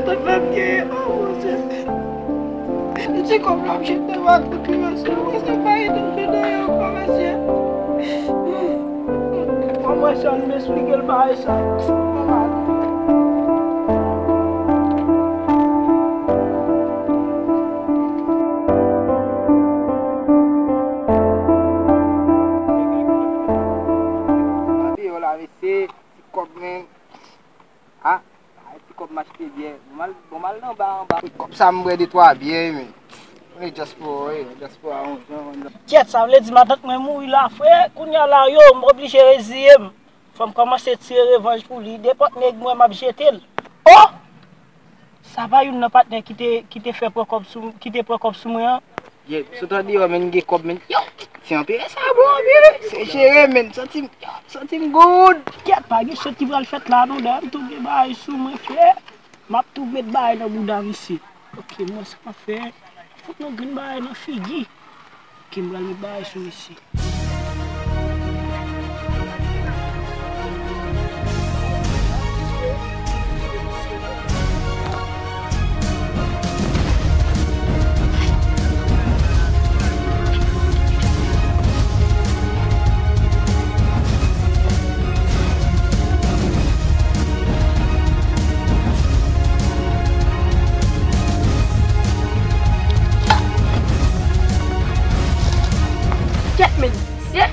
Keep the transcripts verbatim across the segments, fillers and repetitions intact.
Tout lòt gen, oh mon Dieu. Li di kòb la ap jete m ak tout li, mesye. Mwen se pa ede m jete yo ankò, mesye. Ban mwen sa, m esplike l bagay sa. Tande yo la, mesye, ti kòb, men. Ah, ay, ti kòb m achte byè. Bon, m al, bon, m al nan ba anba. Kòb sa m bwè de twa byè, men. Wi, dyaspora, wi, dyaspora, yon jan, yon jan. Kyèt, sa vle di matant mwen mouri la, frè. Kounye a la, yo, m oblije reziye m. Fò m kòmanse tire revanj pou li. Nenpòt nèg m wè, m ap jete l. Oh! Sa pa youn nan patnè ki te, ki te fè pran kòb sou, ki te pran kòb sou mwen an? Yep, sot an deyò, men gen kòb, men. Yo, se anpil sa, bro, anpil. Se jere, men. Santi m, yo, santi m good. Kèt, pa gen sot ki pral fèt la, non, dayè m tou gen bagay sou mwen, frè. M ap tou met bagay nan bouda misye. Ok, mwen sa m ap fè. Fout nou grenn bagay nan figi. Ok, m pral met bagay sou misye. Kèt men, se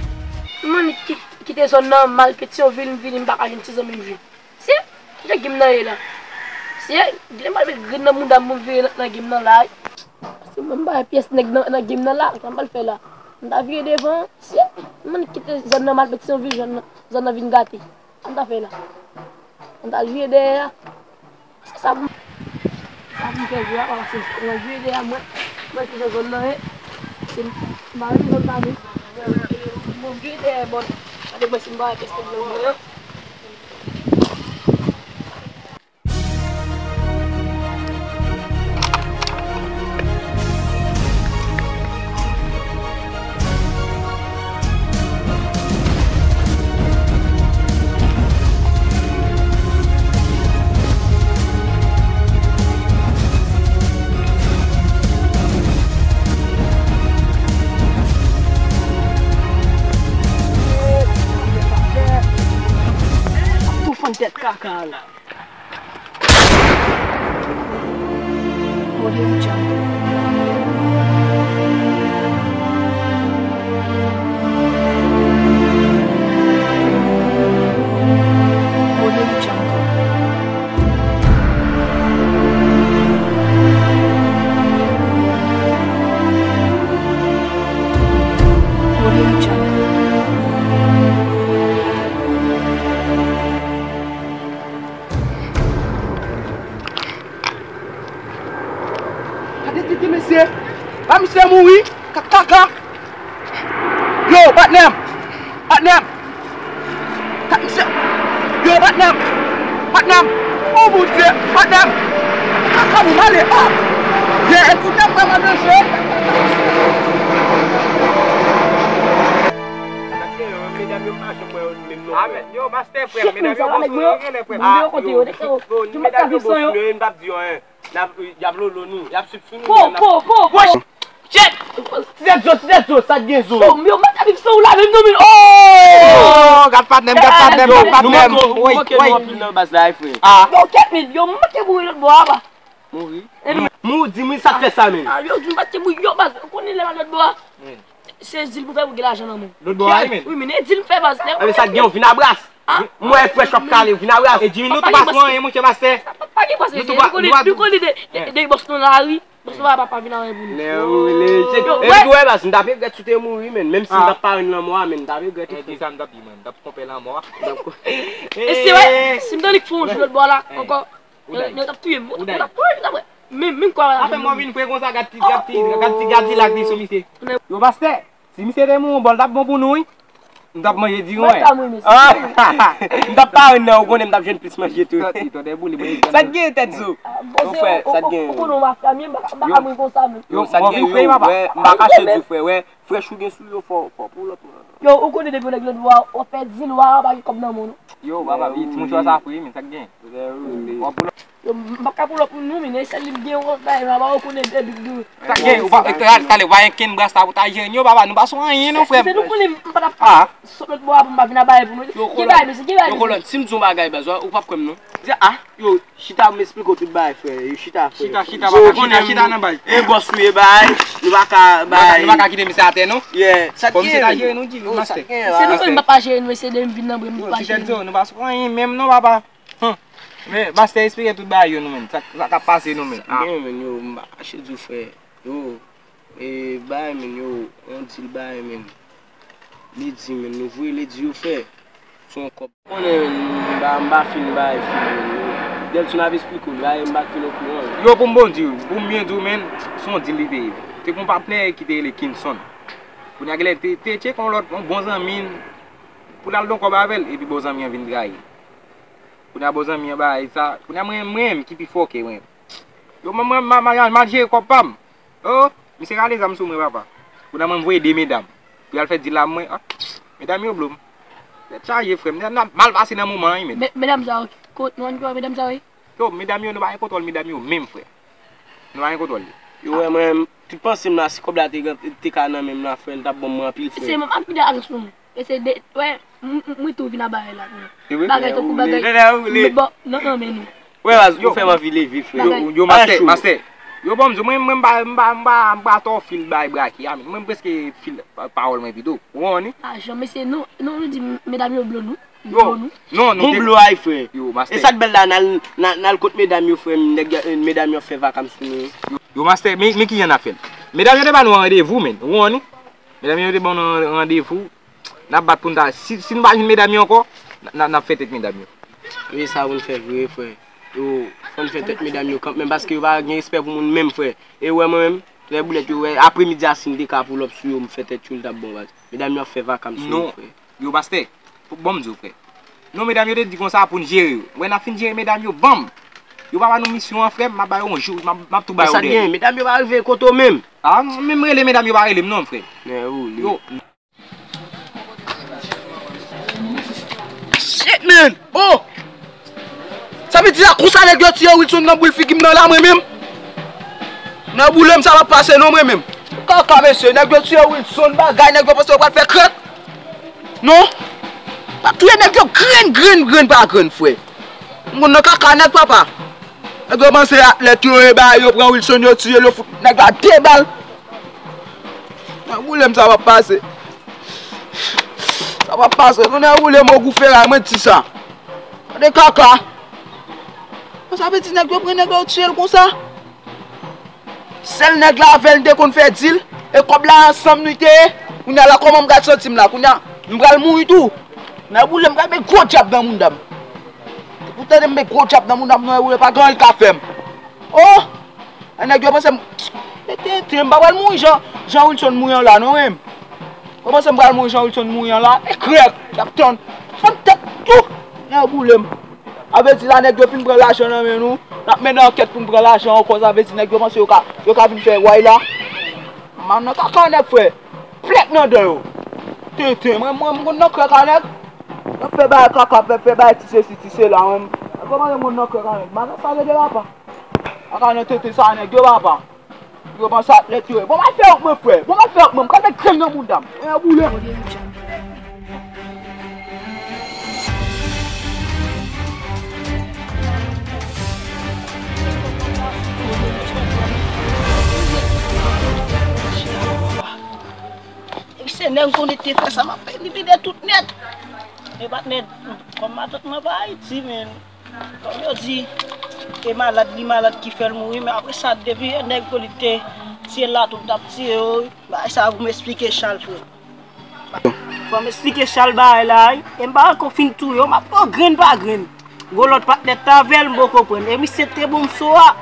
m annik ki-, kite zòn nan, m al Petyonvil, m vini, m pa ka jwenn ti zanmi m jwe. Se, kijan game nan ye la? Se, lè m al met grenn nan mouda m pou m vire nan, nan game nan la. Se mwen m pa wè pyès nèg nan, nan game nan la, sa m pral fè la? M ta vire devan, se, m annik kite zòn nan, m al Petyonvil, zòn nan, zòn nan vin gate. Sa m ta fè la? M ta al vire dèyè a. Se sa pou m, sa pou m fè jwe a, paske mwen jwe dèyè mwen, mwen ki jan zòn nan ye, se m pa renmen zòn pa vre. Mwen jwe dèyè bòl, gade mwen si m pa wè kèk nèg nan mwen an. Tou fann tèt kaka la. Audio Jungle. Audio Jungle. Audio Jungle. Gade tete mesye. Pa misye mouri. Ka-, kaka. Yo, patnè m. Patnè m. Ka-, misye. Yo, patnè m. Patnè m. Oh, Bondye. Patnè m. Kaka, m ale. Ah. Ye, ekoute, m vrèman danje. Medam yo pa janm wè yo menm non. Amen. Yo, pastè, frè m, medam yo bòs nou, yo genlè frè m. Ah, yo, yo, ni medam yo bòs nou, yo, m p ap di yo anyen. N ap, y ap lolo nou, y ap swiv sou nou, po, men n ap po, po, po. Shit! Ti tèt zo, ti tèt zo, sa k gen zo? Oh, yo, m pa ka viv san ou la menm non, men. Oh! Oh, gad patnè m, gad patnè m, gad patnè m. Woy, woy. Nou manke nou anpil nan baz la, wi, frè. Ah. Yo, kèt men, yo, m manke mouri lòt bò a, ba. Mouri? Mou, di mwen sa k fè sa, men. Ah, yo, di m pa te mouri, yo, baz, ou konnen lè m al lòt bò a. Se di l pou fè pou gen lajan nan men w. Lòt bò a, men. Wi, men e di l m fè baz. Enben, sa k gen, w vin abras. Ah. M wè frèch w ap kale, w vin abras. E di nou tou pa fè anyen, monchè pastè. Pa gen pastè, nou tou pa, nou pa, nou konnen de, de, de bòs nan lari. Bòs nan pa, pa vin anyen pou nou. Lè ou le, e tou wè baz, m t ap regrèt si w te mouri, men. Menm si m t ap parenn lanmò a, men m t ap regrèt. E di sa m t ap di, mwen. M t ap konpè lanmò a. E se vre, si m t annik fè yon jou lòt bò la, ankò. Yo, yo t ap touye m. Yo t ap touye m, dapre. Men, men kwa la. Apre mwen vin fre konsa, gad ti, gad ti, gad ti, gad ti lak li sou misye. Yo, pastè, si misye te mouri, bòl t ap bon pou nou, wi. M t ap manje diwen. Ah, m t ap parenn nan, ou konnen m t ap jwenn plis manje tou. Sa k gen tèt zo? Yo, frè, sa k gen? Ou konnen w mafya, men m pa ka mouri konsa, men. Yo, sa k gen, yo, frè, m pa kache di, frè, wè. Frèch ou gen sou yo fò, fò pou lòt mwen. Yo, ou konnen depi yon nèg lòt bò a, w ap pèdi lwa, w pa gen kòb nan men w non. Yo, papa, ti mouchwa sa fre, men sa k gen. W ap pou lòt. Yo, m p ap ka pou lòt moun non, men e sèl li m gen yon kont bagay, m ap ba yo konnen depi de. Sa gen, ou pa, talè, talè, ou pa gen kenn brasta pou ta jere yo, papa, nou pa sou anyen non, frè m. Se nou konnen m pa t ap sot lòt bò a pou m pa vin ap bay pou nou. Gen bagay, mesye, gen bagay, mesye. Yo, kolòn, si m di yon bagay, baz, ou p ap kwè m non. Di, a, yo, chita, m esplike w tout bagay, frè. Yo, chita, frè. Chita, chita, papa, chita, chita nan bay. E bòs ou ye bay, nou pa ka bay. Nou pa ka kite misye atè non. Yeah, sa t gen. Fò misye ta jere nou, di, mastè. Se nou menm papa jere nou, e se de m vin nan bre m pa jere nou. Nou pa sou anyen menm non, papa. Hum. Men, mastè esplike tout bagay yo nou menm. Sa, sa k ap pase nou menm. Ah. Gen, men, yo, m pa kache di w, frè. Yo, e, bagay, men, yo, on dil bagay, men. Li di, men, nou voye li di yo fè. Se yon kòb. Konnen, men, m pa, m pa fin bay fil, men, yo. Delson ap esplike w, bagay, m pa fin okouran. Yo, pou m bon di w, pou m byen di w, men, se yon dil li te ye. Te gon patnè ki te rele Kinson. Kounye a, genlè te, te tcheke yon lòt, yon bon zanmi n, pou l al don kòb avè l, epi bon zanmi an vin trayi l. Kounye a bon zanmi an bagay sa, kounye a mwen, mwen menm ki pi fòkè mwen. Yo, mwen, mwen, ma, ma, ma, m al jere kòb pa m. Oh, misye rale zam sou mwen, papa. Kounye a mwen, m voye de medam pou y al fè dil la mwen. Ah, medam yo blo m. Tèt chaje, frè m. N ap mal pase nan moman an, wi, men. Medam sa yo, kot, nou konn ki medam sa yo ye? Yo, medam yo, nou pa gen kontwòl medam yo menm, frè. Nou pa gen kontwòl yo. Yo, wè, mwen, tout panse m la, si kòb la te, te ka nan men m la, frè, l t ap ban mwen anpil, frè. Se mwen, m ap pile avans pou mwen. E se de, wè, m, m, mwen tou vin ap bay la. Bagay tankou bagay. Bon, non, non, men nou. Wè, baz, ou fè m anvi leve, frè. Yo, yo, mastè, mastè. Yo, bon, m di, mwen, mwen, m pa, m pa, m pa, m pa twò fil bay braki a, men mwen, m prèske fil pa, pawòl mwen pito. Ou konprann, wi? Ah, jan, mesye, nou, nou, nou di medam yo blo nou. Yo, non, nou te blo ay, frè. Yo, mastè. E sa k bèl la, n al, n al, n al kot medam yo, frè m, nèg, medam yo ap fè vakam sou nou. Yo, yo, mastè, men, men kijan n ap fè l? Medam yo te ba nou randevou, men. Ou konprann, wi? Medam yo te ban nou randevou. N ap bat pou n ta, si, si nou pa jwenn medam yo ankò, n a, n a, n ap fè tèt medam yo. Wi, sa pou n fè vre, frè. Yo, fò n fè tèt medam yo kanmenm, paske yo pa gen respè pou moun menm, frè. E wè mwen menm, lè boulèt yo, wè, apremidi a si n te ka pull up sou yo, m fè tèt yo, l t ap bon, baz. Medam yo ap fè vakam sou nou, frè. Yo, pastè, bon m di w, frè. Non, medam yo te di konsa pou n jere yo. Wè, n ap fin jere medam yo, banm. Yo pa ba nou misyon an, frè m, m ap ba yo yon jou, m ap, m ap tou ba yo dèyè. Medam yo pa rive kote w menm. Ah, non, menm rele medam yo pa rele m non, frè. Yo. Shit, man! Oh! Sa vle di la, konsa nèg yo tiye Wilson nan boul figi m nan la, mwen menm? Nan boule m, sa p ap pase non, mwen menm. Kaka, mesye, nèg yo tiye Wilson, bagay, nèg yo panse yo pral fè krèk. Non? N ap touye nèg yo grenn, grenn, grenn pa grenn, frè. M konn nan kaka nèg, papa. Nèg yo panse atlèt yo ye, ba yo pran Wilson, yo tiye l, yo fout nèg la de bal. Nan boule m sa p ap pase. Sa p ap pase. Konnen boule m ogou feray, mwen di sa. Gade kaka. Sa vle di nèg yo pran nèg la yo tiye l konsa. Sèl nèg la avè l te konn fè dil. E kòb la ansanm nou te ye. Kounye a la kòman m pral santi m la. Kounye a m pral mouri tou. Nan boule m pral met gwo djab nan mouda m. Ou tande m met gwo djab nan mouda m non, e boule pa gen anyen l ka fè m. Oh! Nèg yo panse m, tenten, m pa pral mouri jan, jan Wilson mouri an la non, men. Yo panse m pral mouri jan Wilson mouri an la, e krèk, y ap tann. Fann tèt tou, nèg boule m. A vle di la, nèg yo fin pran lajan nan men nou, n ap mennen ankèt pou n pran lajan ankò, sa vle di nèg yo panse yo ka, yo ka vin fè way la. M nan kaka nèg, frè. Plèk nan dan yo. Tenten, mwen, mwen, m konn nan krèk a nèg. Yo fè bagay kaka, fè, fè bagay ti sesi, ti sela, mwen. Kòman yo konn nan krèk a nèg? Madan sa rele papa. Kaka nan tenten sa nèg yo papa. Yo panse atlèt yo ye. Bon, m al fè wont mwen, frè. Bon, m al fè wont mwen. M pral met grenn nan mouda m. Mwen boule. Epi se nèg konnen te fè sa, m ap elimine tout nèt. Men patnè, kòm matant mwen pa Ayiti, men. Kòm yo di, e malad, li malad ki fè l mouri, men apre sa, depi nèg yo li te tiye l la, tou m t ap tiye yo, bagay sa pou m esplike Chal, frè. Fò m esplike Chal bagay la, wi. E m pa ankò fin touye yo, m ap pran grenn pa grenn. Gon lòt patnè t avè l, m poko pran l. E misye te bon m so a.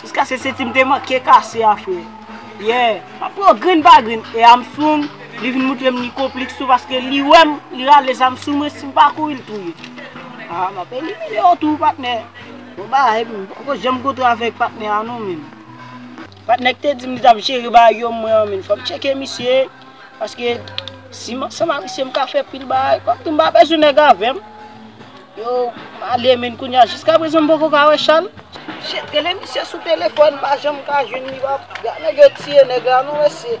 Jiskaske senti m te manke kase a, frè. Yeah. M ap pran grenn pa grenn. E Armstrong, li vin montre m li konplis tou, paske li wè m, li rale zam sou mwen, si m pa kouri, l touye. Ah, m ap elimine yo tou, patnè. Bon bagay, m poko janm kontre avèk patnè a non, menm. Patnè k te di m li t ap jere bagay yo, mwen an, menm. Fò m tcheke misye. Paske si m ansanm ak misye, m ka fè pil bagay. Kòm tou m pa bezwen nèg avè m. Yo, m ale, men kounye a, jiskaprezan, m poko ka wè Chal. Shit, rele misye sou telefòn, m pa janm ka jwenn li, papa. Gad nèg yo tiye nèg la non, mesye.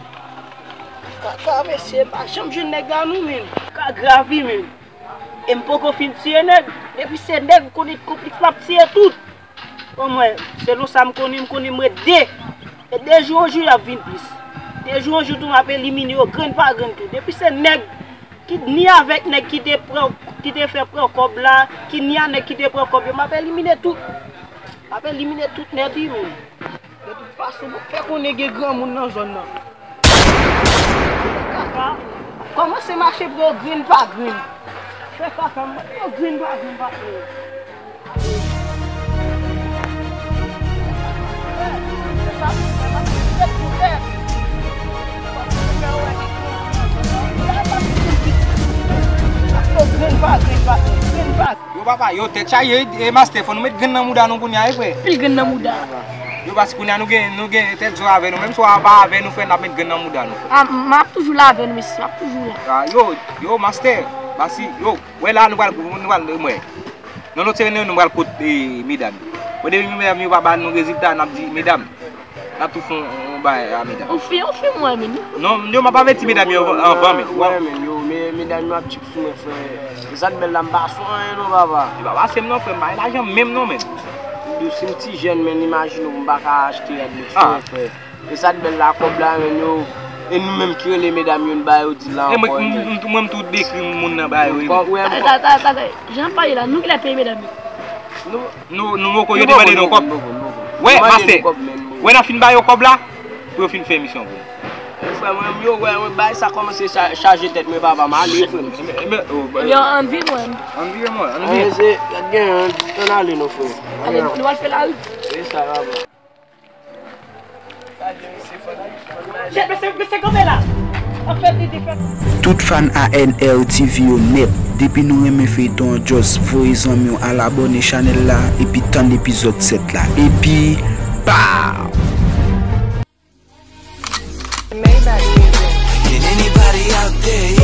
Kaka, mesye, m pa janm jwenn nèg la non, menm. Ka grav wi, menm. E m poko fin tiye nèg. Depi se nèg, m konnen konplis m ap tiye tout. Bon, mwen, selon sa m konnen, m konnen mwen de. E de jou an jou, y ap vin plis. De jou an jou tou, m ap elimine yo, grenn pa grenn tou. Depi se nèg ki ni avèk nèg ki te pran, ki te fè pran kòb la, ki ni a nèg ki te pran kòb yo, m ap elimine tout. M ap elimine tout nèt wi, menm. De tout fason, m ap fè konnen gen granmoun nan zòn nan. Kaka, kòmanse mache pou yo grenn pa grenn. Fè kaka, m yo grenn pa grenn, pa grenn. Yo papa, yo tèt chaje, e mastè, fò nou met grenn nan mouda nou kounye a, wi frè. Pil grenn nan mouda. Yo, paske kounye a nou gen, nou gen tèt zo avè nou, menm si w pa avè nou, frè, n ap met grenn nan mouda nou, frè. A, m ap toujou la avè nou, mesye, m ap toujou la. A, yo, yo, mastè, basi, yo, wè la, nou pral, nou pral, mwen. Non, non, se nou, nou pral kot, e, medam yo. Bon, depi medam yo pa ba nou rezilta, n ap di, medam, n ap tou fè yon, yon bagay a medam. Yon fi, yon fi mwen renmen, non? Non, yo, m ap avèti medam yo anvan, men. Mwen renmen yo, men medam yo ap tchip sou mwen, frè. E sa k bèl la, m pa sou anyen, non, papa. Li pa pase m, non, frè, m pa gen lajan menm, non, men. Si m ti jèn, men, imajine w, m pa ka achte rad luks, non, frè. E sa k bèl la, kòb la, men, yo. E nou menm ki rele medam yo, n ba yo di la ankò, men. Mwen, m tou dekri moun nan ba yo, wi. Ata, ata, ata, jan ap pale la, nou ki la peye medam yo. Nou, nou, nou poko, yo te mande nou kòb. Wè, mastè. Wè, n ap fin ba yo kòb la, pou yo fin fè emisyon pou nou. E, frè mwen, yo, wè, mwen, bagay sa kòmanse cha-, chaje tèt mwen, papa, m ale, frè m. Yo, ann vin, mwen. Ann vin, mwen, ann vin. Ann ale, non, frè. Ale, nou al fè lari. Se sa, papa. Tout fan A N R T V yo nèt, depi nou renmen feyton an, just voye zanmi w al abòne chanèl la, epi tann epizòd sèt la. Epi, pow! Maybach music. Can anybody out there